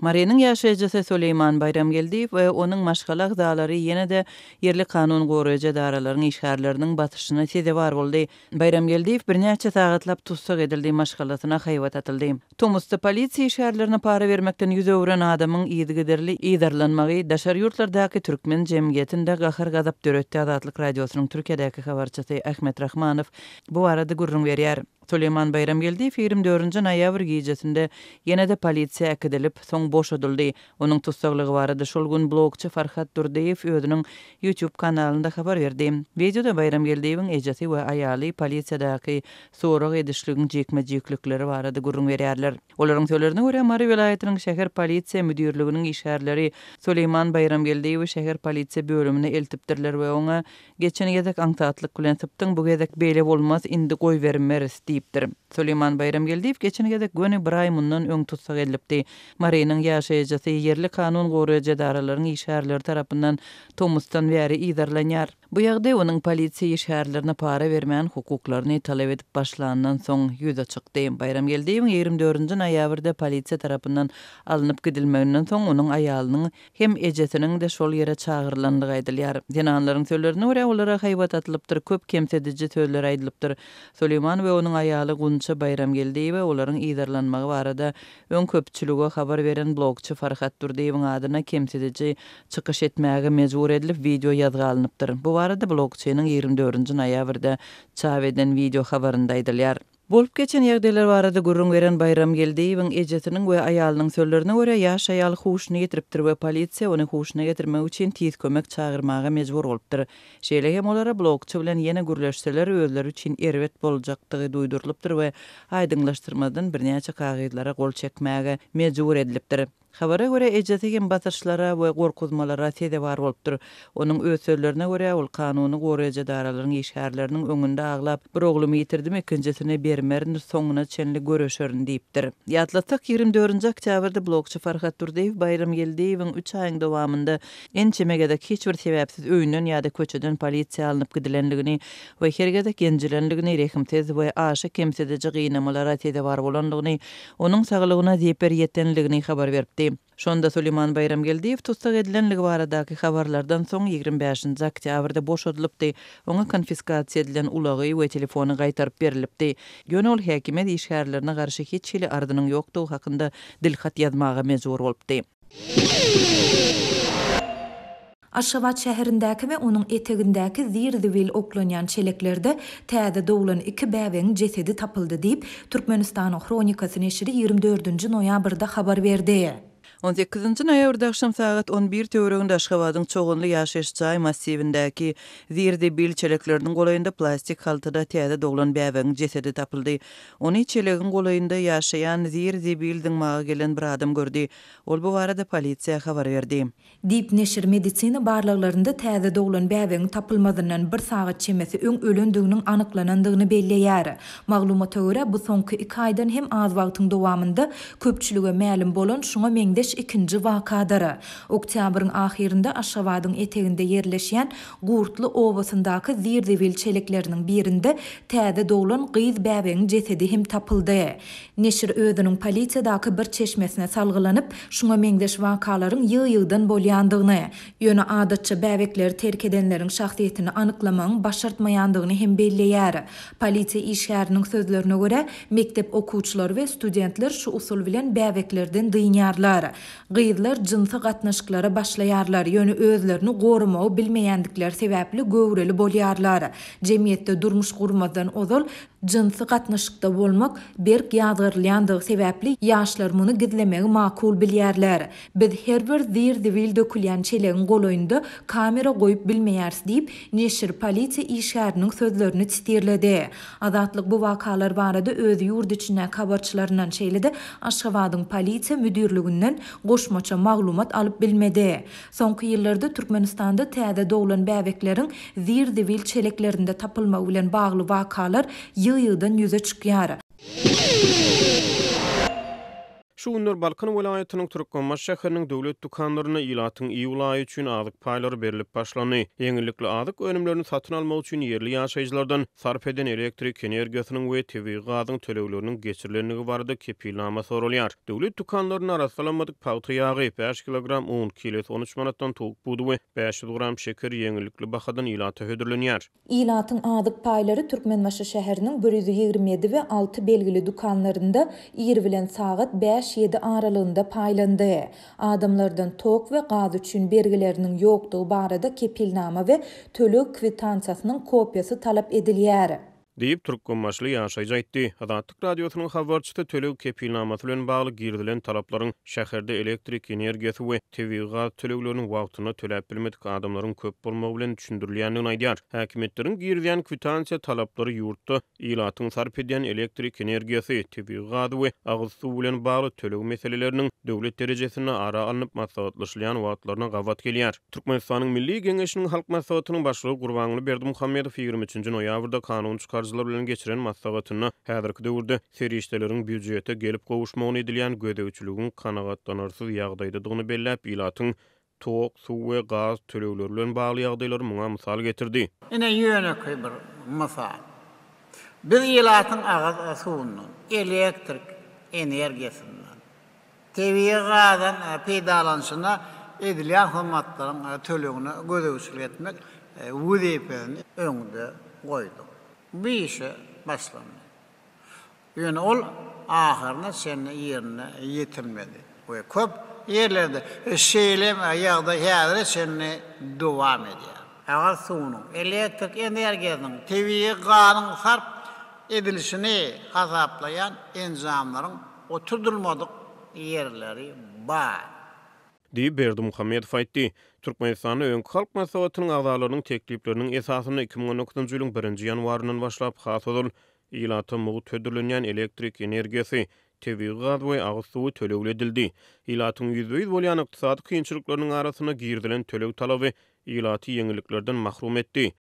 Marynyň ýaşaýjysy Süleýman Baýramgeldiýew we onuň maşgala agzalary ýene-de ýerli kanun goraýjy edaralaryň işgärleriniň basyşyna sezewar boldy. Baýramgeldiýew birnäçe sagatlap tussag edildi, maşgalasyna haýbat atyldy. Tomusda polisiýa işgärlerine para bermekden ýüz öwren adamyň yzygiderli yzarlanmagy daşary ýurtlardaky türkmen jemgyýetinde gahar-gazap döretdi, Azatlyk Radiosynyň Türkiýedäki habarçysy Ahmet Rahmanow bu barada gürrüň berýär. Süleýman Baýramgeldiýew 24 nji noýabr gijesinde ýene-de polisiýa äkidilip, soň boşadyldy. Onuň tussaglygy barada şol gün blogçy Farhat Durdyýew özüniň YouTube kanalynda habar berdi. Wideoda Baýramgeldiýewiň ejesi we aýaly polisiýadaky sorag edişligiň jikme-jiklikleri barada gürrüň berýärler. Olaryň sözlerine görä, Mary welaýatynyň şäher polisiýa müdirliginiň işgärleri Süleýman Baýramgeldiýewi şäher polisiýa bölümine eltipdirler we oňa Geçen gezek aňsatlyk bilen sypdyň, bu gezek beýle bolmaz, indi goýbermeris diýipdir. Süleýman Baýramgeldiýew geçen gezek göni bir aý mundan öň tussag edilipdi. Marynyň ýaşaýjysy ýerli kanun goraýjy edaralaryň işgärleri tarapyndan tomusdan bäri yzarlanýar. Bu ýagdaý onuň polisiýa işgärlerine para bermän hukuklaryny talap edip başlandan soň ýüze çykdy. Baýramgeldiýewiň 24 nji noýabrda polisiýa tarapyndan alnyp gidilmeginden soň onuň aýalynyň hem ejesiniň-de şol ýere çagyrylandygy aýdylýar. Zenanlaryň sözlerine görä, olara haýbat atylypdyr, köp kemsidiji sözler aýdylypdyr. Süleýman we onuň aýaly Gunça Baýramgeldiýewa olaryň yzarlanmagy barada öň köpçülige habar beren blogçy Farhat Durdyýewiň adyna kemsidiji çykyş etmäge mejbur edilip, wideo ýazga alnypdyr. Bu barada blogçynyň 24 nji noýabrda çap eden wideo habarynda aýdylýar. Bolup geçen ýagdaýlar barada gürrüň beren Baýram Geldiýewiň ejesiniň we aýalynyň sözlerine görä, ýaş aýal huşuny ýitiripdir we polisiýa ony huşuna getirmek üçin tiz kömek çagyrmaga mejbur bolupdyr. Şeýle hem olara blogçy bilen ýene gürleşseler özleri üçin erbet boljakdygy duýdurylypdyr we aýdyňlaşdyrmazdan birnäçe kagyzlara gol çekmäge mejbur edilipdir. Habara görä, ejesi hem basyşlara we gorkuzmalara sezewar bolupdyr. Onuň öz sözlerine görä, ol kanuny goraýjy edaralaryň işgärleriniň öňünde aglap, Bir oglumy ýitirdim, ikinjisini bermerin, soňuna çenli göreşerin diýipdir. Ýatlatsak, 24 nji oktýabrda blogçy Farhat Durdyýew Baýramgeldiýewiň üç aýyň dowamynda ençeme gezek hiç bir sebäpsiz öýünden ýa-da köçeden polisiýa alnyp gidilendigini we her gezek ýenjilendigini, rehimsiz we aşa kemsidiji gynamalara sezewar bolandygyny onuň saglygyna zeper ýetenligini habar beripdi. Şonda Suleýman Baýramgeldiýew tussag edilenligi baradaky habarlardan soň 25 nji oktýabrda boşadylypdy, oňa konfiskasiýa edilen ulagy we telefony gaýtaryp berilipdi. Ýöne ol häkimiýet işgärlerine garşy hiç hili arzynyň ýokdugy hakynda dilhat ýazmaga mejbur bolupdy. Aşgabat şäherindäki we onuň etegindäki zir-zibil oklanýan çeleklerde täze doglan iki bäbegiň jesedi tapyldy diýip, Türkmenistanyň Hronikasy neşiri 24 nji noýabrda habar berdi. On sekizinji noýabrda agşam sagat on bir töwereginde Aşgabadyň Çoganly ýaşaýyş jaý massiwindäki zir-zibil çelekleriniň golaýynda plastik haltada täze doglan bäbegiň jesedi tapyldy. Ony çelegiň golaýynda ýaşaýan zir-zibil zyňmaga gelen bir adam gördi. Ol bu barada polisiýa habar berdi. Diýip, neşir medisina barlaglarynda täze doglan bäbegiň tapylmazyndan bir sagat çemesi öň ölendiginiň anyklanandygyny belleýär. Maglumata görä, bu soňky iki aýdan hem az wagtyň dowamynda köpçülige mälim bolan şuňa meňzeş ikinji wakadyr. Oktýabryň ahyrynda Aşgabadyň eteginde ýerleşýän Gurtly obasyndaky zir-zibil çelekleriniň birinde täze doglan gyz bäbegiň jesedi hem tapyldy. Neşir özüniň polisiýadaky bir çeşmesine salgylanyp, şuňa meňzeş wakalaryň ýygy-ýygydan bolýandygyny, ýöne adatça bäbekleri terk edenleriň şahsyýetini anyklamagyň başartmaýandygyny hem belleýär. Polisiýa işgäriniň sözlerine görä, mekdep okuwçylary we studentler şu usul bilen bäbeklerden dynýarlar. Gyzlar jynsy gatnaşyklara başlaýarlar, ýöne özlerini goramagy bilmeýändikleri sebäpli göwreli bolýarlar. Jemgyýetde durmuş gurmazdan ozal jynsy gatnaşykda bolmak berk ýazgarylýandygy sebäpli ýaşlar muny gizlemegi makul bilýärler. Biz her bir zir-zibil dökülýän çelegiň golaýynda kamera goýup bilmeýäris diýip, neşir polisiýa işgäriniň sözlerini sitirledi. Azatlyk bu wakalar barada öz ýurt içindäki habarçylaryndan, şeýle-de Aşgabadyň Polisiýa müdirliginden goşmaça maglumat alyp bilmedi. Soňky ýyllarda Türkmenistanda täze doglan bäbekleriň zir-zibil çeleklerinde tapylmagy bilen bagly wakalar ýygy-ýygydan ýüze çykýar. Şu günler Balkan welaýatynyň Türkmenbaşy şäheriniň döwlet dükanlarynda ilatyň iýul aýy üçin azyk paýlary berlip başlandy. Ýeňillikli azyk önümlerini satyn almak üçin ýerli ýaşaýjylardan sarp eden elektrik energiýasynyň we tebigy gazyň tölegleriniň geçirilendigi barada kepilnama soralýar. Döwlet dükanlarynda arassalanmadyk pagta ýagy, bäş kilogram un, kilosy 13 manatdan towuk budy we 500 gram şeker ýeňillikli bahadan ilata hödürlenýär. Ilatyň azyk paýlary Türkmenbaşy şäheriniň 127 we 6 belgili dükanlarynda ir bilen sagat bäş-ýedi aralygynda paýlandy. Adamlardan tok we gaz üçin bergileriniň ýokdugy barada kepilnama we töleg kwitansiýasynyň kopiýasy talap edilýär. Diýip, türkmenbaşyly ýaşaýjy aýtdy. Azatlyk Radiosynyň habarçysy töleg kepilnamasy bilen bagly girizilen talaplaryň şäherde elektrik energiýasy we tebigy gaz töleglerini wagtynda töläp bilmedik adamlaryň köp bolmagy bilen düşündirilýändigini aýdýar. Häkimiýetleriň girizýän kwitansiýa talaplary ýurtda ilatyň sarp edýän elektrik energiýasy, tebigy gazy we agyz suwy bilen bagly töleg meseleleriniň döwlet derejesinde ara alnyp maslahatlaşylýan wagtlaryna gabat gelýär. Türkmenistanyň Milli Geňeşiniň Halk Maslahatynyň Başlygy Gurbanguly Berdimuhamedow 23-nji noýabrda kanun çykaryjylar bilen geçiren maslahatynda häzirki döwürde serişdeleriň býujete gelip gowuşmagyna edilýän gözegçiligiň kanagatlanarsyz ýagdaýdadygyny belläp, ilatyň tok, suw we gaz tölegleri bilen bagly ýagdaýlary muňa mysal getirdi. Ine ýönekeý bir mysal. Biz ilatyň agyz suwundan, elektrik energiýasyndan, tebigy gazdan peýdalanyşyna edilýän hyzmatlaryň tölegine gözegçilik etmek wezipesini öňde goýduk. Bu işe başlandy. Ýöne ol ahyryna çenli ýerine ýetirilmedi we köp ýerlerde şeýle ýagdaý häzire çenli dowam edýär. Agyz suwunyň, elektrik energiýasynyň, tebigy gazyň sarp edilişini hasaplaýan enjamlaryň oturdylmadyk ýerleri bar. Diýip, Berdimuhamedow aýtdy. Türkmenistanda öňki Halk Maslahatynyň agzalarynyň teklipleriniň esasynda 2019-njy ýylyň birinji ýanwaryndan başlap has ozal ilata mugt hödürlenýän elektrik energiýasy, tebigy gaz we agyz suwy tölegli edildi. Ilatyň ýüzbe-ýüz bolýan ykdysady kynçylyklarynyň arasynda girizilen töleg talaby ilaty ýeňilliklerden mahrum etdi.